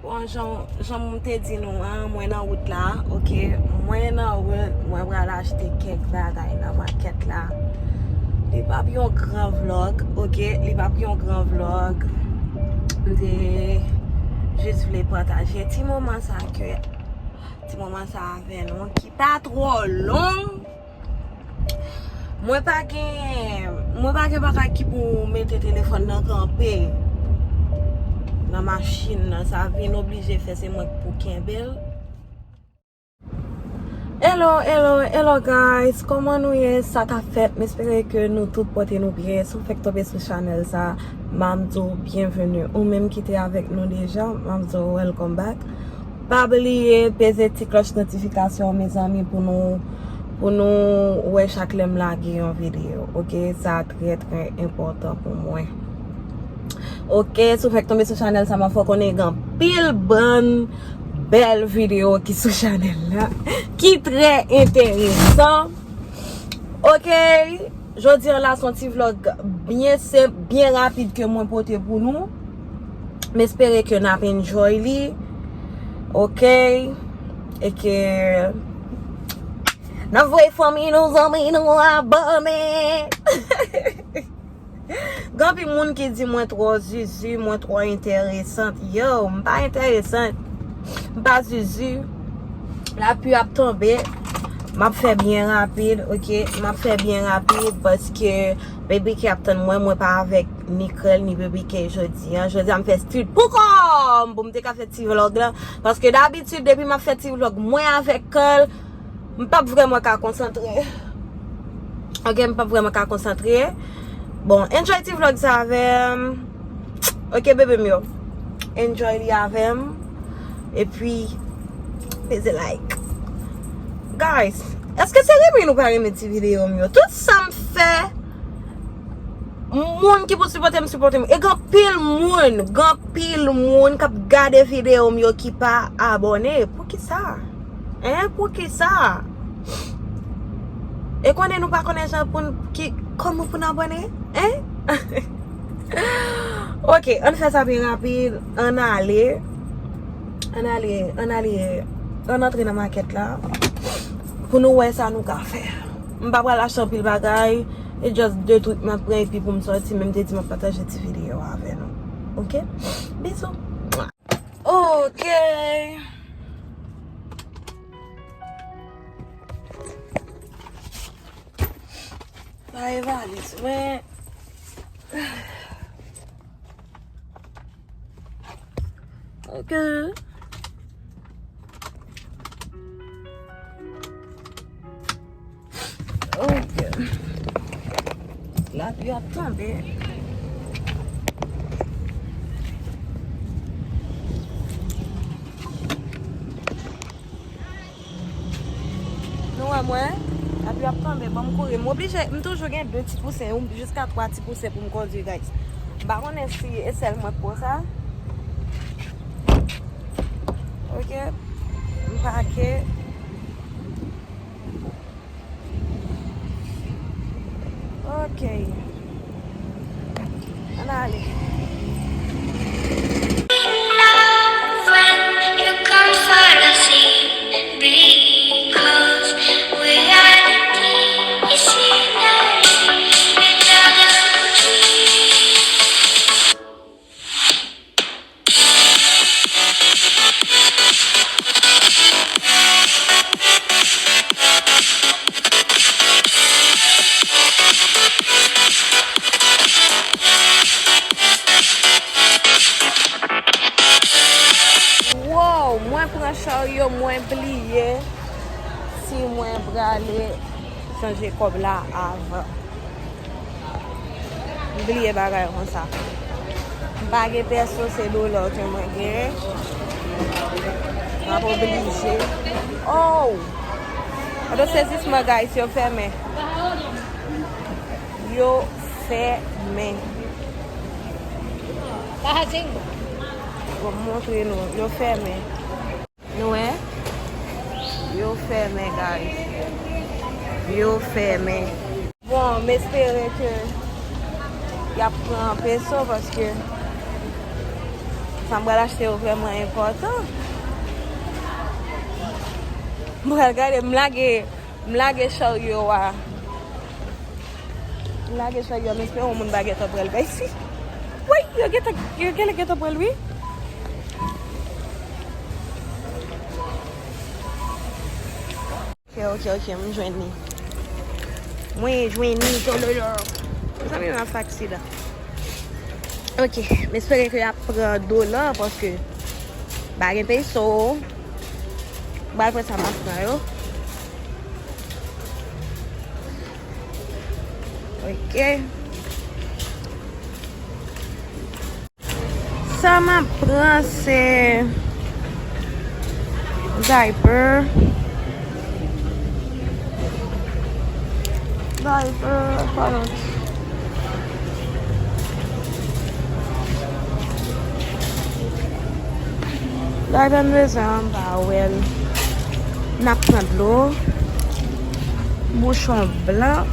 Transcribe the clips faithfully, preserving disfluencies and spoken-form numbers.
Bon, jan, jan m te di nou an, mwen nan wout la, oke? Mwen nan wout, mwen pral achte kèk bagay nan makèt la. Li p ap yon gran vlog, oke? Li p ap yon gran vlog. M te jis vle pataje ti moman sa ke, ti moman sa avè nou, ki pa twò long. Mwen pa gen, mwen pa gen bagay ki pou mete telefòn nan kanpe nan machin nan. Sa vin oblije fè se mwen k pou kenbe l. Hello, hello, hello guys. Kòman nou ye? Sa k ap fèt? M espere ke nou tout pote nou byen. Si w fèk tonbe sou chanèl sa, m ap di w byenveni. Ou menm ki te avèk nou deja, m ap di w welcome back. Pa bliye peze ti klòch notifikasyon, mezanmi, pou nou, pou nou wè chak lè m lage yon videyo, oke? Sa trè, trè enpòtan pou mwen. Oke, si w fèk tonbe sou chanèl sa, m ap fè w konnen gen anpil bann bèl videyo ki sou chanèl la, ki trè enteresan. Oke, jodi an la se yon ti vlog byen senp, byen rapid ke mwen pote pou nou. M espere ke n ap enjoy li. Oke, e ke n ap voye fanmi nou, zanmi nou abòne. Gen anpil moun ki di mwen twò zuzu, mwen twò enteresant. Yo, m pa enteresant. M pa zuzu. Lapli ap tonbe. M ap fè byen rapid, oke? M ap fè byen rapid paske baby ki ap tann mwen, mwen pa avèk ni Krèl ni baby ki jodi an. Jodi an m fè street pou kò m pou m te ka fè ti vlog la. Paske dabitid depi m ap fè ti vlog mwen avèk Krèl, m p ap vrèman ka konsantre. Oke, m p ap vrèman ka konsantre. Bon, enjoy ti vlog sa avè m. Oke, bebe m yo. Enjoy li avè m. Epi, peze like. Guys, èske se renmen nou pa renmen ti videyo m yo? Tout sa m fè, moun ki pou sipòte m, sipòte m. E gen anpil moun, gen anpil moun k ap gade videyo m yo ki pa abòne. Poukisa? Hein? Poukisa? E konnen nou pa konnen jan pou n, ki, kòman pou n abòne? Hein? Oke, ann fè sa pi rapid. Ann ale. Ann ale, ann ale, ann antre nan makèt la. Pou nou wè sa nou ka fè. M pa pral achte anpil bagay. E just de truk m ap pran epi pou m sòti, men m te di m ap pataje ti videyo avè nou. Oke? Bizou. Oke. Bay valiz mwen. Oke. Oke. Lapli ap tonbe. Nou wè mwen, lapli ap tonbe, bon, m kouri. M oblije, m toujou gen de ti pousen, yon jiska twa ti pousen pou m kondui, guys. M pa konnen si e sèl mwen k konsa. Oke. M pake. Ok. Ann ale. Wow, mwen pran charyo, mwen bliye si mwen prale chanje kòb la avan. M bliye bagay konsa. M pa gen pèso, se dola ke mwen gen. M ap oblije. Oh! Oto sezisman, guys, yo fèmen. Yo fèmen. Bon, m montre nou. Yo fèmen. Nou wè? Yo fèmen, guys. Yo fèmen. Bon, m espere ke y ap pran peso paske Sa m pral achte yo vrèman enpòtan. M pral gade, m lage, m lage charyo a. M lage charyo a, m espere yon moun pa gentan pran l bay si. Wi, yo gentan, yo genlè gentan pran l, wi. Ok, ok, ok, m jwenn li. Mwen jwenn li, tololo. Mezanmi, m ap fè aksidan. Ok, m espere ke y ap pran do lan, paske pa gen peso. M pral pran sa m ap pran yo. Ok. Sa m ap pran se diaper. Diaper, pa lòt. Diaper m bezwen an, m pa wè l. N ap pran dlo. Bouchon blan.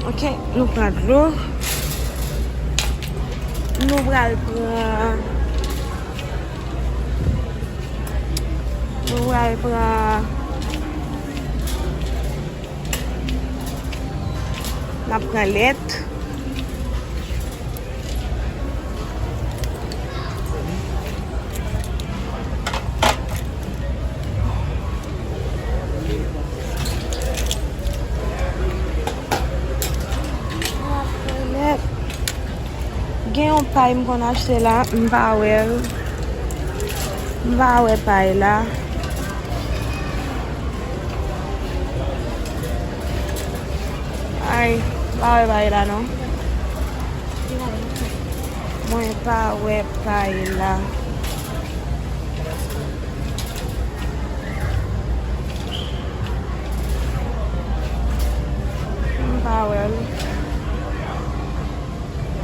Ok, nou pran dlo. Nou pral pran, nou pral pran, n ap pran lèt. Gen yon pay m konn achte la, m pa wè l. M pa wè pay la. Ay, m pa wè pay la non. Mwen pa wè pay la. M pa wè l.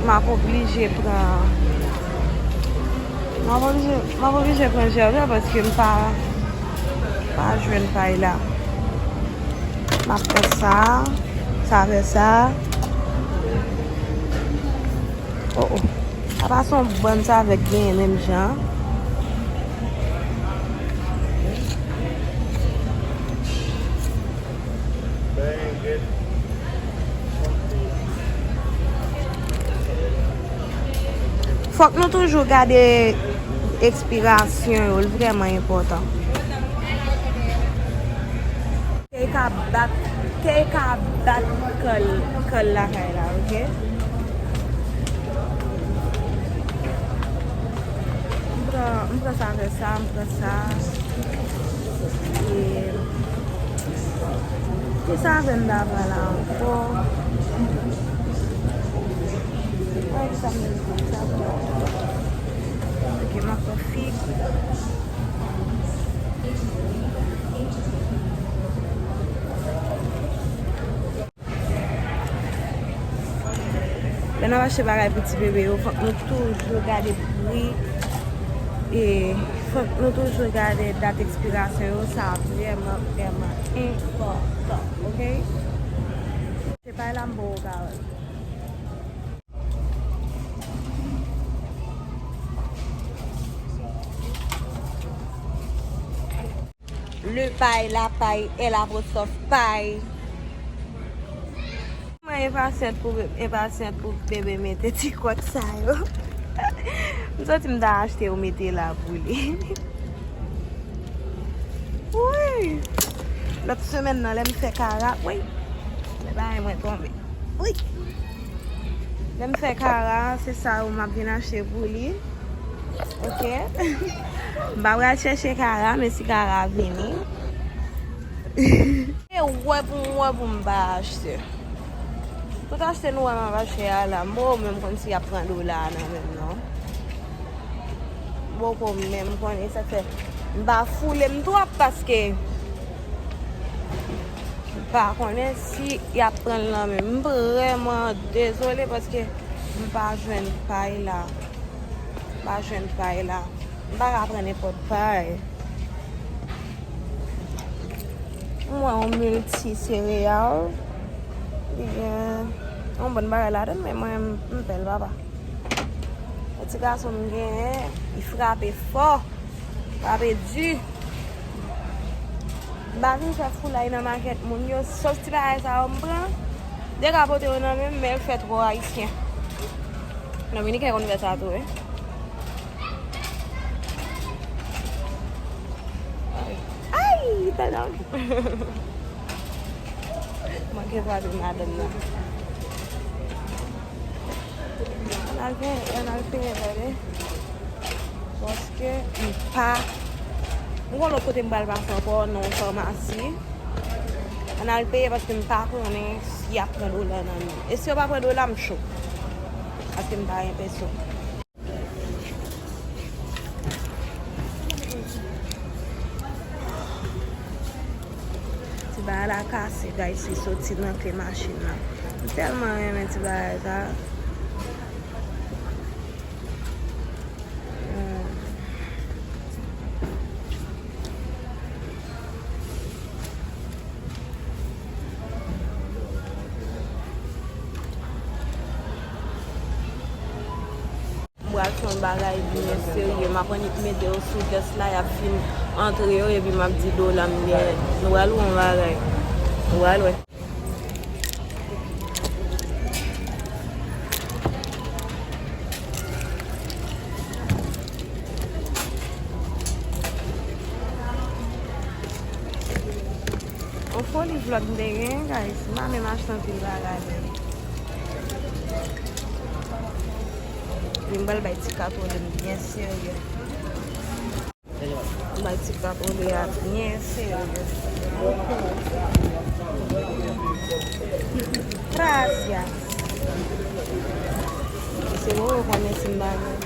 M ap oblije pran, m ap oblije, m ap oblije pran jèl la paske m pa, pa jwenn pay la. M ap fè sa, sa fè sa. Oh, oh. Apa se yon bann sa avèk genyen menm jan. Fòk nou toujou gade ekspirasyon yo, li vrèman enpòtan. Te ka bat, te ka bat kòl, kòl lakay la, ok? M pran, m pran sa avè sa, m pran sa. E, ki sa avè m ta pran la ankò? Ay, ki sa m ta pran? Ok, m ap pran fig. Lè n ap achte bagay pou ti bebe yo, fòk nou toujou gade pri, e fòk nou toujou gade dat ekspirasyon yo, sa vrèman, vrèman enpòtan, ok? Se pa la m ba w, Carole. Le pay, la pay, L apostwòf pay. Mwen enpasyant pou, enpasyant pou bebe mete ti kwòk sa yo. M santi m ta achte yo mete la pou li. Wi! Lòt semèn nan, lè m fè kara, wi! Lè bagay mwen tonbe. Wi! Lè m fè kara, se sa yo m ap vin achte pou li. Ok? M pa pral chèche kara, men si kara vini. E wè pou m wè pou m pa achte. Tout achte nou wè m ap achte a la, m poko menm konn si y ap pran dola a nan men m non. M poko menm konnen, sa fè m pa foule m twòp paske m pa konnen si y ap pran l nan men m. M vrèman dezole paske m pa jwenn pay la. M pa jwenn pay la. M pa ka pran nenpòt pay. M wè yon milti sereyal. Li gen yon bann bagay ladan l, men mwen, m, m pè l, papa. Yon Ti gason m genyen, li frape fò, frape di. M pa vin fè foulay nan makèt moun yo, sof ti bagay sa yo m pran. Dega pote yo nan men m, men l fè twò ayisyen. Dominiken konn fè sa tou, wi. Ay, li fè nan. Manke frape madanm nan. Ann al peye, ann al peye, tande. Paske m pa, m gon lòt kote m pral pase ankò nan yon famasi. Ann al peye paske m pa konnen si y ap pran dola nan men m. E si yo pa pran dola, m cho. Paske m pa gen peso. Ti bagay la kase, guys, li soti nan kle machin nan. M tèlman renmen ti bagay sa. Hmm. M pral fè yon bagay byen serye. M ap annik mete yo sou tès la, y ap fin antre yo, epi m ap di dola m genyen. Nou pral wè yon bagay. Nou pral wè. On foli vlog m te gen, guys. M pa menm achte anpil bagay menm. Epi m pral bay ti katole m byen serye. M bay ti katole a byen serye. Gracias. Se bon, yo konnen si m pa gen,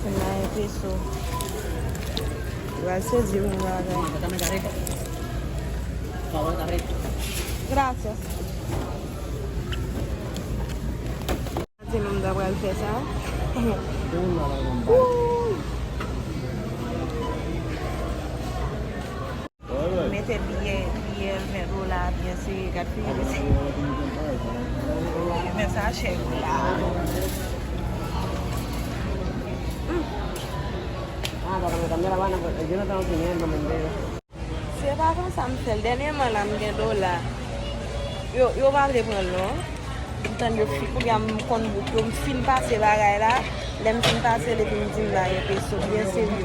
si m pa gen peso. Yo al sezi yon bagay. Gracias. Di nou m ta pral fè sa. Wouy. Mete biyè, biyè ven dola byen sere, gad figi misye. Men sa chè wi la. Hmm. Se pa konsa m fè l. Dènyèman la m gen dola. Yo, yo pa vle pran l non. M tann yo fi, kounye a m konn bout yo, m fin pase bagay la. Lè m fin pase l epi m di m la gen peso byen serye.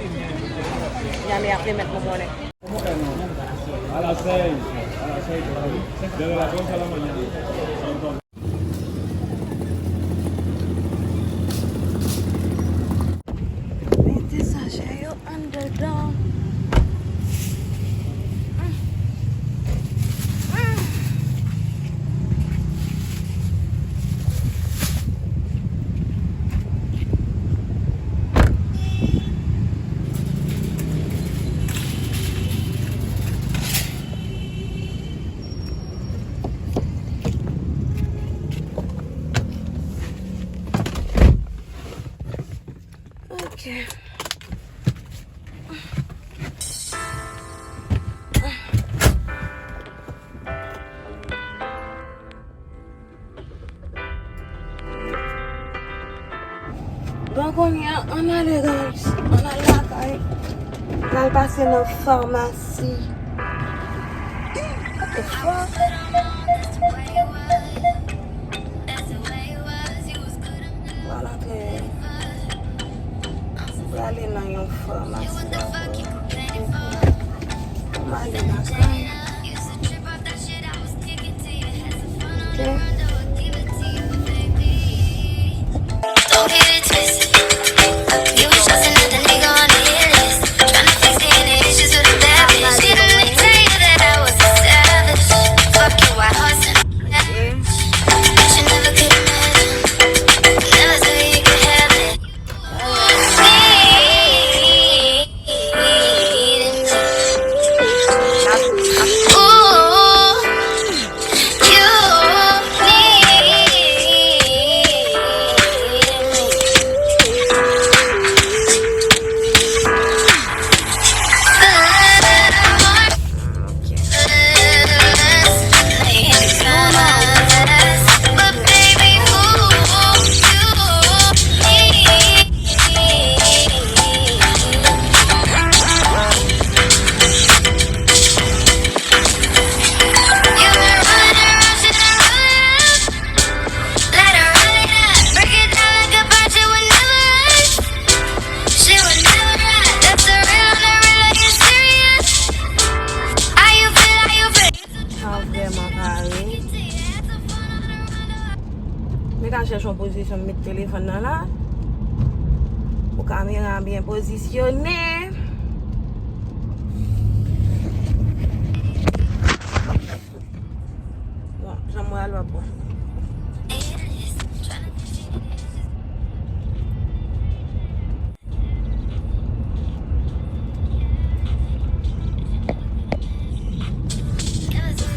Yame ap remèt mwen konnen. A las seis, a las seis, desde las once de la mañana. Mete sachè yo anndedan. Ok. Bon, kounye a, ann ale, guys. Ann al lakay. N al pase nan famasi. What the fuck? Pral antre. Prale nan yon famasi la. Pou m ale lakay. Ok. Don't get it twisted. You was just another nigga on the hit list. Tryna fix any issues with a bad bitch. Didn't mean to tell you that I was a savage. Fuck you, I horse and carriage. But you never could imagine. Never thought you could have it. Pozisyon m met telefòn nan la. Pou kamera byen pozisyone. Bon, jan m wè a l w ap bon.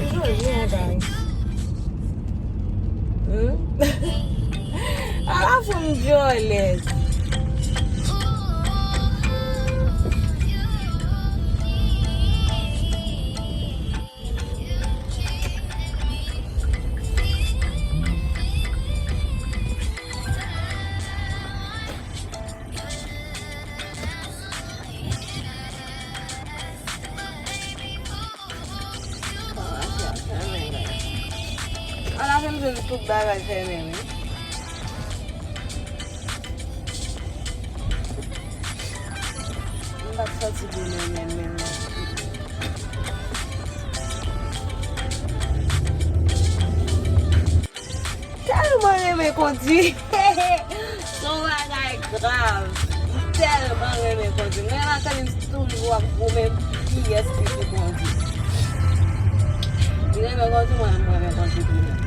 Jodi a, guys. Hmm? Ala fanm djòlèt. Ala fè m jwenn tout bagay fèmen, wi. M pa t santi byen menm, menm, menm. Tèlman renmen kondwi. Se yon bagay grav. M tèlman renmen kondwi. Mwen lakay m toujou ap goumen kiyès ki pou kondwi. Li renmen kondwi, mwen menm mwen renmen kondwi tou.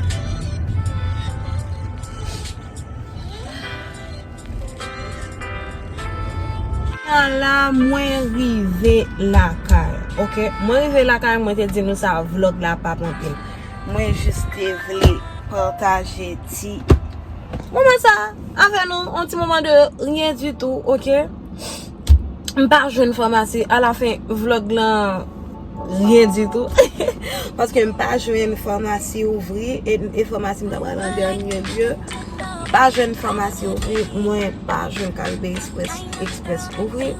Ala mwen rive lakay, oke? Mwen rive lakay, mwen te di nou sa, vlòg la p ap anpil. Mwen jis te vle pataje ti moman sa avè nou, yon ti moman de rien du tout, oke? M pa jwenn famasi, alafen vlòg lan, rien du tout. Paske m pa jwenn famasi ouvri, e, e famasi m ta pral an dènye lye. M pa jwenn famasi ouvri, mwen pa jwenn Caribe Express, Express ouvri.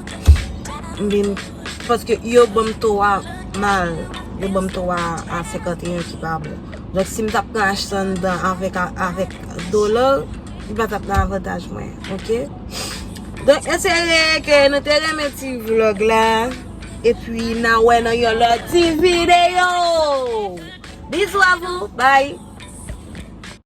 M vin, paske yo ban m to a mal, yo ban m to a a senkanteyen ki pa bon. Donk, si m t ap pran achte anndan avèk, avèk dola, li pa t ap nan avantaj mwen, oke? Donk, espere ke nou te renmen ti vlòg la. Epi, n a wè nan yon lòt ti videyo. Bizou a vou. Bye.